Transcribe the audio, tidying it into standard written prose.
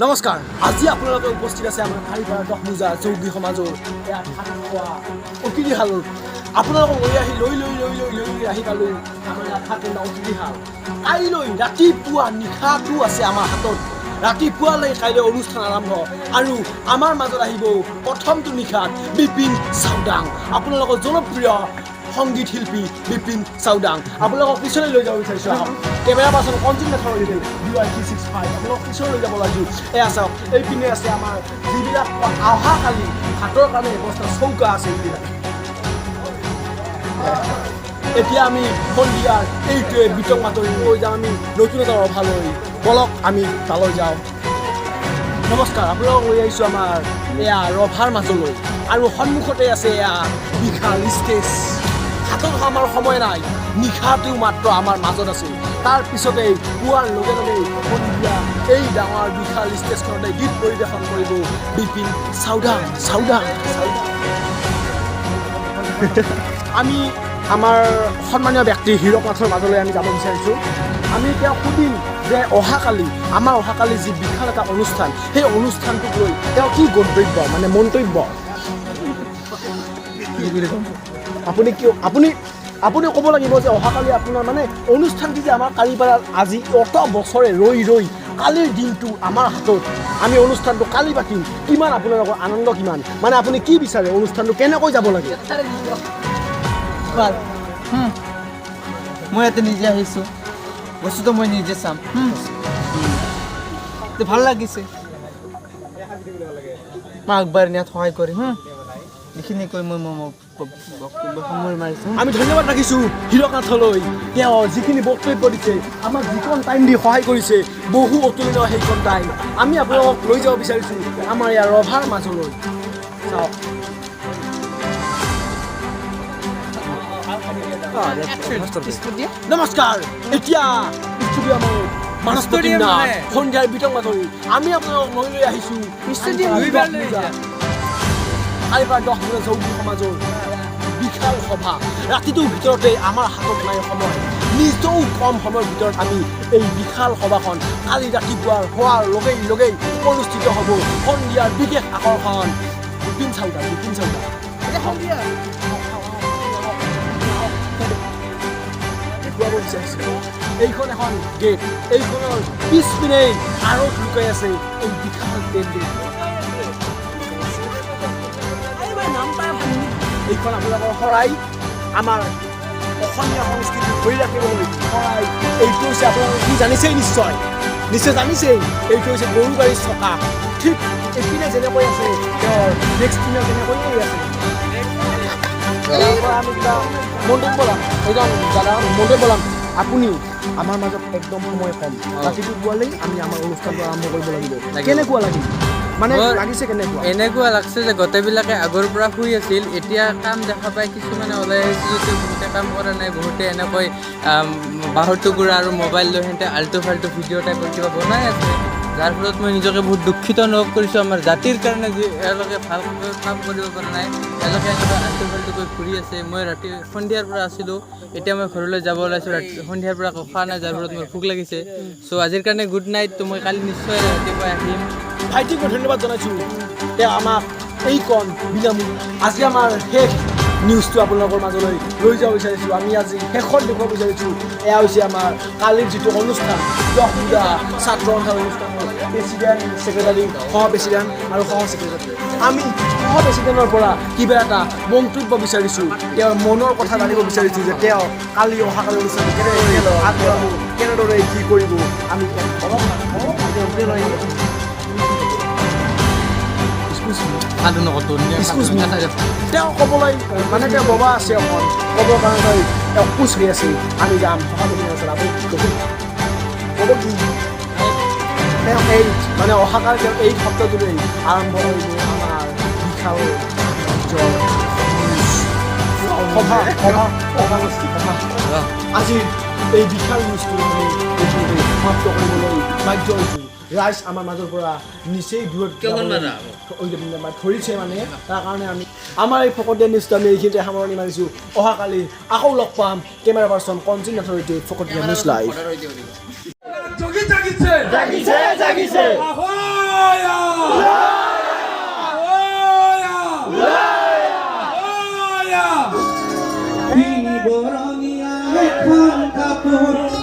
নমস্কাৰ, আজি আপোনালোকে উপস্থিত আছে আমাৰ কালিপাৰা দহমুজা যৌগী সমাজৰ এয়া ভাত খোৱা অতিথিশালত। আপোনালোকক লৈ আহি লৈ লৈ লৈ লৈ লৈ লৈ আহি পালোঁ আমাৰ ইয়াত ভাত ৰন্ধা অতিথিশাল। কাইলৈ ৰাতিপুৱা নিশাটো আছে আমাৰ হাতত। ৰাতিপুৱালৈ কাইলৈ অনুষ্ঠান আৰম্ভ আৰু আমাৰ মাজত আহিব প্ৰথমটো নিশাত বিপিন চাউদাং, আপোনালোকৰ জনপ্ৰিয় সংগীত শিল্পী বিপিন চাউদাং। আপোনালোকক পিছলৈ লৈ যাব বিচাৰিছোঁ। আহক, কেমেৰা পাৰ্চন কঞ্জিত নাথৰ DY 365, আপোনালোকক পিছলৈ লৈ যাব লাগিছোঁ। এয়া চাওক, এইপিনে আছে আমাৰ যিবিলাক অহাকালি ভাতৰ কাৰণে ব্যৱস্থা চৌকা আছে এইবিলাক। এতিয়া আমি সন্ধিয়াৰ এইটোৱে বিতং বাতৰি লৈ যাম আমি নতুন এটা ৰভালৈ। বলক, আমি তালৈ যাওঁ। নমস্কাৰ, আপোনালোকক লৈ আহিছোঁ আমাৰ এয়া ৰভাৰ মাজলৈ আৰু সন্মুখতে আছে এয়া বিশাল ষ্টেজ। হাতত আমাৰ সময় নাই, নিশাটো মাত্ৰ আমাৰ মাজত আছে। তাৰ পিছতেই পুৱাৰ লগে লগে সন্ধিয়া এই ডাঙৰ বিশাল ষ্টেজখনতে গীত পৰিৱেশন কৰিব বিপিন চাউদাং, চাউদাং, চাউদাং। আমি আমাৰ সন্মানীয় ব্যক্তি হীৰক নাথৰ মাজলৈ আমি যাব বিচাৰিছোঁ। আমি তেওঁক সুধিম যে অহাকালি, আমাৰ অহাকালি যি বিশাল এটা অনুষ্ঠান, সেই অনুষ্ঠানটোক লৈ তেওঁ কি গন্তব্য, মানে মন্তব্য। কি বুলি ক'ম? আপুনি কিয় আপুনি আপুনি ক'ব লাগিব যে অহাকালি আপোনাৰ মানে অনুষ্ঠানটি যে আমাৰ কালিপাৰাত আজি অত বছৰে ৰৈ ৰৈ কালিৰ দিনটো আমাৰ হাতত, আমি অনুষ্ঠানটো কালি পাতিম, কিমান আপোনালোকৰ আনন্দ, কিমান মানে আপুনি কি বিচাৰে, অনুষ্ঠানটো কেনেকৈ যাব লাগে? ভাল। মই ইয়াতে নিজে আহিছোঁ, বস্তুটো মই নিজে চাম। তে ভাল লাগিছে। মই আগবাঢ়ি নিয়াত সহায় কৰিম। এইখিনি কৈ মই মই মই বক্তব্য সামৰণি মাৰিছোঁ। আমি ধন্যবাদ ৰাখিছোঁ হীৰক নাথলৈ। তেওঁ যিখিনি বক্তব্য দিছে, আমাক যিকণ টাইম দি সহায় কৰিছে, বহু অতুলনীয় সেইকণ টাইম। আমি আপোনালোকক লৈ যাব বিচাৰিছোঁ আমাৰ ইয়াৰ ৰভাৰ মাজলৈ। চাওক। নমস্কাৰ, এতিয়া ষ্টুডিঅ' আমাৰ মানস প্ৰতিম নাথ, সন্ধিয়াৰ বিতং বাতৰি আমি আপোনালোকক লৈ লৈ আহিছোঁ কালিপাৰ 10 বজা যৌগী সমাজৰ বিশাল সভা। ৰাতিটোৰ ভিতৰতে আমাৰ হাতত নাই সময়, নিতৌ কম সময়ৰ ভিতৰত আমি এই বিশাল সভাখন কালি ৰাতিপুৱাৰ হোৱাৰ লগেই লগেই অনুষ্ঠিত হ'ব। সন্ধিয়াৰ বিশেষ আকৰ্ষণ বিপিন চাউদাং, বিপিন চাউদাং দেখুৱাব বিচাৰিছোঁ। এইখন এখন গেট, এইখনৰ পিছপিনেই আঁৰত লুকাই আছে এই বিশাল পেণ্ডেল। এইখন আপোনালোকৰ শৰাই, আমাৰ অসমীয়া সংস্কৃতি ধৰি ৰাখিবলৈ শৰাই। এইটো হৈছে, আপোনালোকে কি জানিছেই নিশ্চয়, নিশ্চয় জানিছেই, এইটো হৈছে গৰু গাড়ীৰ চকা। ঠিক এইপিনে যেনেকৈ আছে, তেওঁৰ নেক্সট পিনে তেনেকৈয়ে আছে। ইয়াৰ পৰা আমি কিবা মন্তব্য ল'ম। এইজন দাদা, মন্তব্য ল'ম। আপুনি আমাৰ মাজত একদম সময় কম, ৰাতিপুৱালেই আমি আমাৰ অনুষ্ঠানটো আৰম্ভ কৰিব লাগিব। কেনেকুৱা লাগিল মানে লাগিছে কেনেকুৱা? এনেকুৱা লাগছে যে গোটেইবিলাকে আগৰ পৰা শুই আছিল, এতিয়া কাম দেখা পাই কিছুমানে ওলাই আহিছে যদিও বহুতে কাম কৰা নাই। বহুতে এনেকৈ বাঁহৰ টুকুৰা আৰু মোবাইল লৈ সিহঁতে আল্টু ফাল্টু ভিডিঅ' টাইপৰ কিবা বনাই আছে, যাৰ ফলত মই নিজকে বহুত দুখিত অনুভৱ কৰিছোঁ আমাৰ জাতিৰ কাৰণে যে এওঁলোকে ভালকৈ কাম কৰিব পৰা নাই, এওঁলোকে এনেকৈ আল্টু ফাল্টুকৈ ঘূৰি আছে। মই ৰাতি সন্ধিয়াৰ পৰা আছিলোঁ, এতিয়া মই ঘৰলৈ যাব ওলাইছোঁ। ৰাতি সন্ধিয়াৰ পৰা একো খোৱা নাই, যাৰ ফলত মোৰ ভোক লাগিছে। চ' আজিৰ কাৰণে গুড নাইট। তো মই কালি নিশ্চয় ৰাতিপুৱা আহিম। ভাইটিক মই ধন্যবাদ জনাইছোঁ, তেওঁ আমাক এইকণ বিনামূলীয়া। আজি আমাৰ শেষ নিউজটো আপোনালোকৰ মাজলৈ লৈ যাব বিচাৰিছোঁ। আমি আজি শেষত দেখুৱাব বিচাৰিছোঁ, এয়া হৈছে আমাৰ কালিৰ যিটো অনুষ্ঠান, 10 পূজা ছাত্ৰ সন্থাৰ অনুষ্ঠানৰ প্ৰেচিডেণ্ট, ছেক্ৰেটাৰী, সহ প্ৰেচিডেণ্ট আৰু সহ ছেক্ৰেটাৰী। আমি সহ প্ৰেচিডেণ্টৰ পৰা কিবা এটা মন্তব্য বিচাৰিছোঁ, তেওঁৰ মনৰ কথা জানিব বিচাৰিছোঁ যে তেওঁ কালি অহাকালি অনুষ্ঠানটো কেনেদৰে আগবঢ়াব, কেনেদৰে কি কৰিব। আমি অলপ Excuse me. Excuse me. তেওঁ ক'বলৈ মানে তেওঁ ববা আছে অকণ ক'বৰ কাৰণে তেওঁ কোচ হৈ আছে। আমি যাম সভাপতি ওচৰত। আপুনি কি ক'ব, ক'ব কি? তেওঁ এই মানে অহাকালি তেওঁ এই শব্দটোৰে আৰম্ভ কৰিব আমাৰ বিশাল ৰাজ্যৰ সভা সভা সভা সভা। আজিৰ এই বিশাল নিউজটো আমি এইখিনিতে সমাপ্ত কৰিবলৈ বাধ্য হৈছোঁ। ৰাইজ আমাৰ মাজৰ পৰা নিচেই দূৰত ধৰিছে, মানে তাৰ কাৰণে আমি আমাৰ এই ফকতীয়া নিউজটো আমি এইখিনিতে সামৰণি মাৰিছোঁ। অহাকালি আকৌ লগ পাম। কেমেৰা পাৰ্চন কঞ্জিন নাথৰ সৈতে ফকতীয়া নিউজ লাইভ। জাগিছে, জাগিছে। তিনি বৰণীয়া এখন কাপোৰ।